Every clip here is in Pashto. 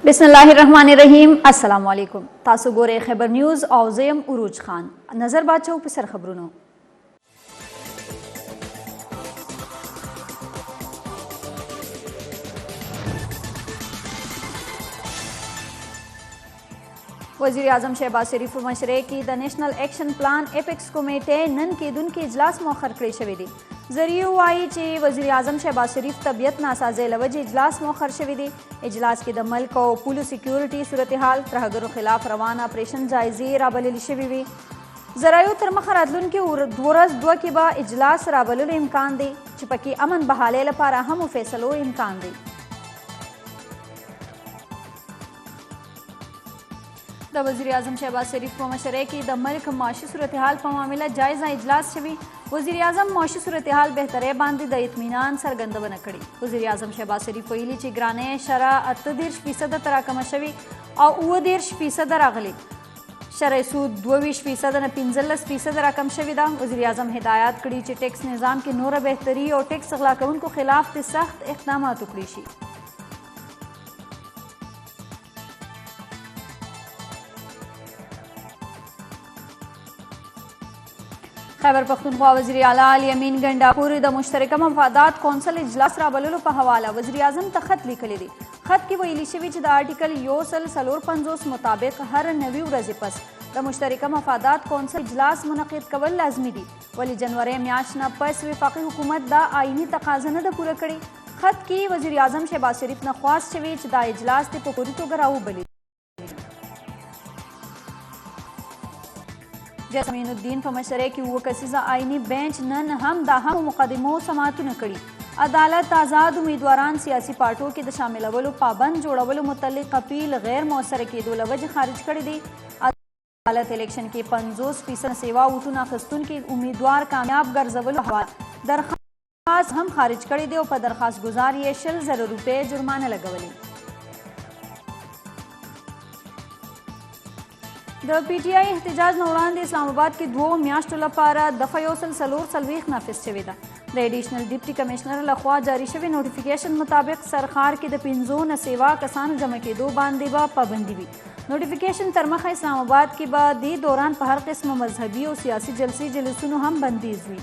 بسم الله الرحمن الرحیم. السلام علیکم. تاسو ګورئ خبر نیوز او زیم عروج خان. نظر باچو په سر خبرونو. وزیر اعظم شهباز شریف په مشرۍ کې د نېشنل اېکشن پلان اپیکس کمیټې نن کېدونکي اجلاس موخر کړی شوی دی. ذریعو وایي چې وزیر اعظم شهباز شریف طبیعت ناسازۍ له وجې اجلاس موخر شوی دی. اجلاس کې د ملک او پولو سکیورټي صورتحال، ترهګرو خلاف روان اپریشن جایزې رابلل شوي وي. ذرایعو تر مخه راتلونکي ورځ دوه کې به اجلاس رابللو امکان دی چې پکې امن بحالۍ لپاره اهمو فیصلو امکان دی. د وزیر اعظم شهباز شریف په مشرۍ کې د ملک معاشي صورتحال په معامله جایزه اجلاس شوی. وزیر اعظم معاشي صورتحال بهترۍ باندې د اطمینان څرګندونه کړې. وزیر اعظم شهباز شریف ویلي چې ګرانۍ شرح 38% ته راکمه شوې او 37% راغلې. شرح سود 22% نه 15% راکم شوې ده. وزیر اعظم هدایات کړي چې ټیکس نظام کې نوره بهتري او ټیکس غلا کوونکو خلاف دې سخت اقدامات وکړي شي. خیبر پښتونخوا وزیر اعلی علي امین ګنډاپور د مشترکه مفادات کونسل اجلاس رابللو په حواله وزیر اعظم ته خط لیکلی دی. خط کې ویلي شوي چې د آرټیکل 154 مطابق هر 90 ورځې پس د مشترکه مفادات کونسل اجلاس منعقد کول لازمي دي، ولې جنورۍ میاشت نه پس وفاقي حکومت دا آئیني تقاضا نه ده پوره کړې. خط کې وزیراعظم شهباز شریف نه خواست شوی چې دا اجلاس دې په فوري توګه راوبلي. جسټس امین الدین په مشرۍ کې اووه کسیزه آئیني بینچ نن هم د اهمو مقدمو سماعتونه کړي. عدالت آزاد امیدواران سیاسي پارټو کې د شاملولو پابند جوړولو متعلق اپیل غیر موثر کېدو له وجې خارج کړی دی. عدالت الیکشن کې 50 فیصد سیوا ووټونه اخیستونکي امیدوار کامیاب ګرځولو حواله درخواست هم خارج کړی دی او په درخواست ګزار یې 20,000 روپۍ جرمانه لګولې. د پي ټي آی احتجاج نه وړاندې اسلام آباد کې دوو میاشتو لپاره دفعه 144 نافذ شوې ده. د ایډیشنل ډپټي کمشنر له خوا جاري شوې نوټیفیکیشن مطابق سرښار کې د پنځو نه سیوا کسانو جمع کېدو باندې به پابندي وي. نوټیفیکیشن تر مخه اسلام آباد کې به دې دوران په هر قسم مذهبي او سیاسي جلسې جلوسونو هم بندیز وي.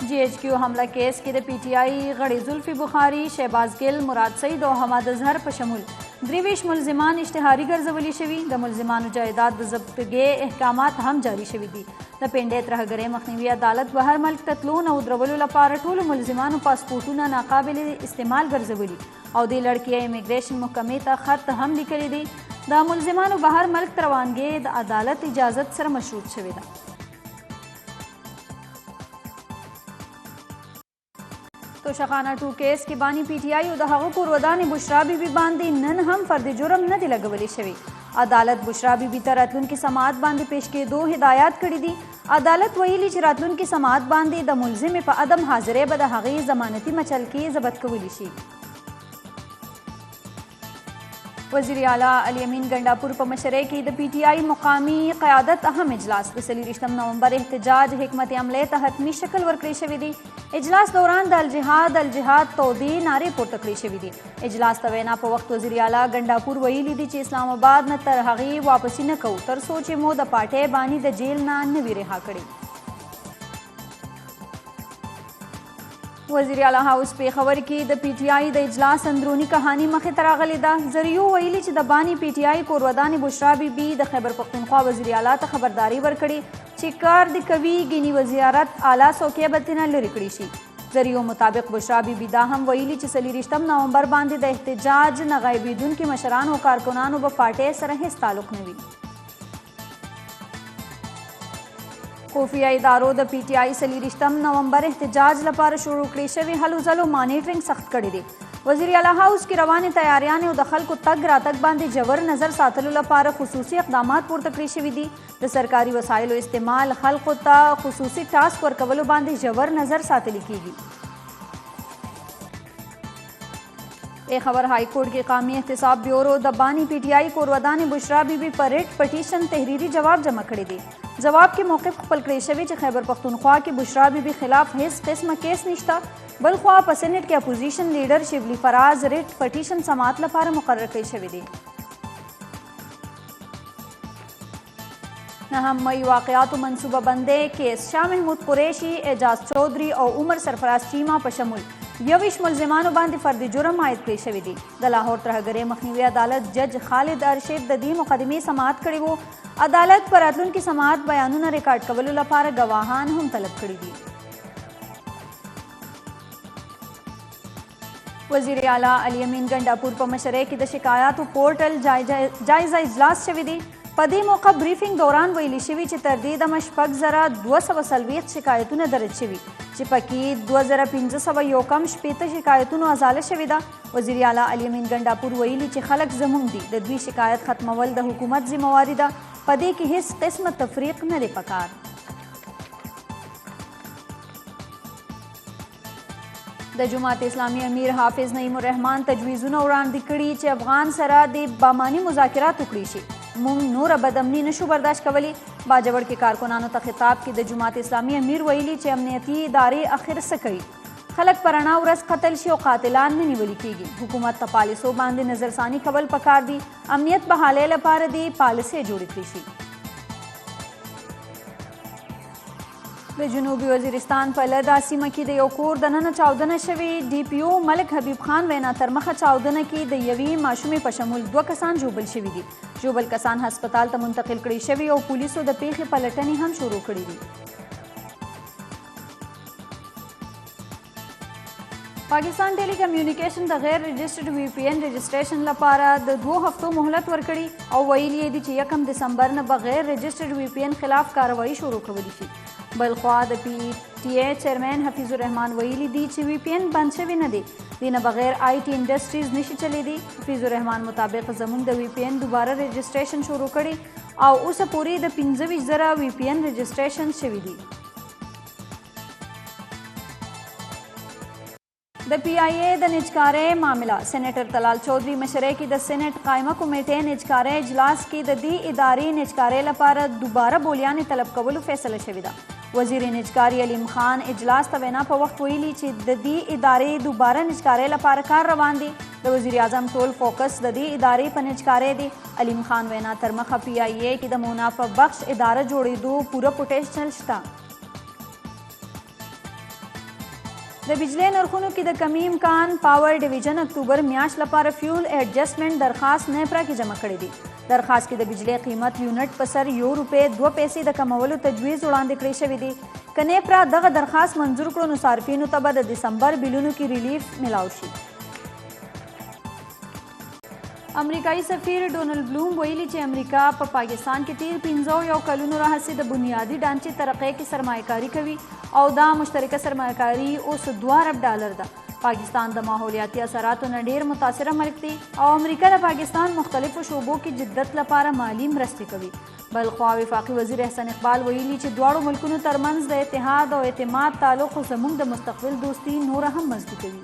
جی ایچ کیو حمله کیس کې د پی ټی آی غړي زلفي بخاري، شهباز ګل، مراد سعید او حماد اظهر په شمول 23 ملزمان اشتهاري ګرځولي شوي. د ملزمانو جایداد د ضبطګۍ احکامات هم جاري شوي دي. د پنډې ترهګرۍ مخنیوي عدالت بهر ملک ته تلو نه ودرولو لپاره ټولو ملزمانو پاسپورټونه ناقابل استعمال ګرځولي او دې لړ کې یې امیګریشن محکمې ته خط هم لیکلی دی. د ملزمانو بهر ملک ته روانګې د عدالت اجازت سره مشروط شوې ده. توشخانه 2 کیس کې بانی پی ټی آی او د هغه کورودانې بشرا بي بي باندې نن هم فرد جرم نه دی لګولی شوی. عدالت بشرا بي بي ته راتلونکي سماعت باندې پیش کېدو هدایات کړي دي. عدالت ویلي چې راتلونکي سماعت باندې د ملزمې په عدم حاضرۍ به د هغې ضمانتي مچلکې ضبط کولی شي. وزیر اعلی علي امین ګنډاپور په مشرۍ کې د پي ټي آی مقامي قیادت اهم اجلاس، د 24 نومبر احتجاج حکمت عملۍ ته حتمي شکل ورکړی شوی دی. اجلاس دوران د الجهاد الجهاد تودې نعرې پورته کړې شوې دي. اجلاس ته وینا په وخت وزیر اعلی ګنډاپور ویلي دي چې اسلام آباد نه تر هغې واپسي نه کوو تر څو چې مو د پارټۍ باني د جیل نه نه وي رها کړی. وزیر اعلی هاوس پېښور کې د پي ټي آی د اجلاس اندروني کهاني مخې ته راغلې ده. ذریعو ویلي چې د باني پي ټي آی کورودانې بشرا بي بي د خیبر پښتونخوا وزیر اعلی ته خبرداری ورکړی چې کار دې کوي ګینې وزارت اعلی څوکۍ به ترېنه لرې کړی شي. ذریعو مطابق بشرا بي بي دا هم ویلي چې 24 نومبر باندې د احتجاج نه غایبېدونکي مشرانو او کارکنانو به پارټۍ سره هېڅ تعلق نه وي. خفیه ادارو د پي ټي آی 24 نومبر احتجاج لپاره شروع کړې شوې هلو ځلو مانیټرینګ سخت کړی دی. وزیر اعلی هاوس کې روانې تیاریانې او د خلکو تګ راتګ باندې ژور نظر ساتلو لپاره خصوصي اقدامات پورته کړې شوي دي. د سرکاري وسایلو استعمال، خلکو ته خصوصي ټاسک ورکولو باندې ژور نظر ساتل کیږي. پېښور های کورټ کې قامي احتساب بیورو د باني پي ټي آی کورودانې بشرا بي بي په رټ پټیشن تحریري جواب جمع کړی دی. جواب کې موقف خپل کړی شوی چې خیبر پښتونخوا کې بشرا بي بي خلاف هیڅ قسمه کیس نشته. بلخوا په سېنېټ کې اپوزیشن لیډر شبلي فراز رټ پټیشن سماعت لپاره مقرر کړی شوی دی. نهم مئی واقعاتو منصوبه بندۍ کیس، شاه محمود قریشي، اعجاز چودري او عمر سرفراز چیما په شمول 21 ملزمانو باندې فرد جرم عاید کړی شوی دی. د لاهور ترهګرۍ مخنیوي عدالت جج خالد ارشد د دې مقدمې سماعت کړی وو. عدالت په راتلونکي سماعت بیانونه ریکارډ کولو لپاره ګواهان هم طلب کړي دي. وزیر اعلی علي امین ګنډاپور په مشرۍ کې د شکایاتو پورټل جایزه اجلاس شوی دی. په دې موقع بریفینګ دوران ویل شوي چې تر دې دمه 6240 شکایتونه درج شوي چې پکې 2501 کم 60 شکایتونو ازاله شوې ده. وزیر اعلی علي امین ګنډاپور ویلي چې خلک زموږ دي، د دوی شکایت ختمول د حکومت ذمه واري ده، په دې کې هیڅ قسمه تفریق نه دی پکار. د جماعت اسلامي امیر حافظ نعیم الرحمن تجویزونه وړاندې کړي چې افغان سره د باماني مذاکرات وکړي شي، مونږ نوره بدامني نشو برداشت کولی. باجوړ کې کارکنانو ته خطاب کې د جماعت اسلامي امیر ویلي چې امنیتي ادارې اخر څه کوي، خلک په رڼا ورځ قتل شي او قاتلان نه نیول کیږي. حکومت ته پالیسو باندې نظرثاني کول پکار دي، امنیت بحالۍ لپاره دې پالیسۍ جوړې کړې شي. د جنوبي وزیرستان په لدا سیمه کې د یو کور دننه چاودنه شوې. ډي پي او ملک حبیب خان وینا تر مخه چاودنه کې د یوې ماشومې په شمول دوه کسان ژوبل شوي دي. ژوبل کسان هسپتال ته منتقل کړي شوي او پولیسو د پیښې پلټنې هم شروع کړې دي. پاکستان ټیلی کمیونیکیشن د غیر رجسټرډ وی پی این رجسټریشن لپاره د 2 هفتو مهلت ورکړي او ویلي یې دي چې 1 دسمبر نه به غیر رجسټرډ وی پی این خلاف کارروایي شروع کولی شي. بلخوا د پی ټي ای چیئرمین حفیظ الرحمن ویلي دي چې وی پی این بند شوی نه دی، دې نه بغیر آی ټي انډسټریز نشي چلیدی. حفیظ الرحمن مطابق زموږ د وی پی این دوباره رجسټریشن شروع کړي او اوسه پورې د 25,000 وی پی این رجسټریشن شوي دي. د پی آی ای د نجکارۍ معامله، سېنېټر طلال چودري مشرۍ کې د سېنېټ قائمه کمیټې نجکارۍ اجلاس کې د دې ادارې نجکارۍ لپاره دوباره بولیانې طلب کولو فیصله شوې ده. وزیر نجکاري علیم خان اجلاس ته وینا په وخت ویلي چې د دې ادارې دوباره نجکارۍ لپاره کار روان دی، د وزیر اعظم ټول فوکس د دې ادارې په نجکارۍ دی. علیم خان وینا تر مخه پی آی ای کې د منافع بخش اداره جوړېدو پوره پوټینشل شته. د بجلی نرخونو کې د کمی امکان، پاور ډیویژن اکتوبر میاشت لپاره فیول ایډجسټمنټ درخواست نیپرا کې جمع کړی دی. درخواست کې د بجلی قیمت یونټ په سر 1 روپے 2 پیسې د کمولو تجویز وړاندې کړی شوی دی. که نیپرا دغه درخواست منظور کړو نو صارفینو ته به د دسمبر بلونو کې ریلیف ملاو شي. امریکایي سفیر ډونالډ بلوم ویلي چې امریکا په پاکستان کې تیر 51 کلونو راهیسې د بنیادي ډانچې ترقۍ کې سرمایه کوي او دا مشترکه سرمایه کاري اوس 2 ارب ډالر ده. پاکستان د ماحولیاتي اثراتو نه ډیر متاثره ملک دی او امریکا د پاکستان مختلفو شعبو کې جدت لپاره مالی مرستې کوي. بلخوا وفاقي وزیر احسن اقبال ویلي چې دواړو ملکونو ترمنځ د اتحاد او اعتماد تعلق زموږ د مستقبل دوستي نوره هم مضبوطوي.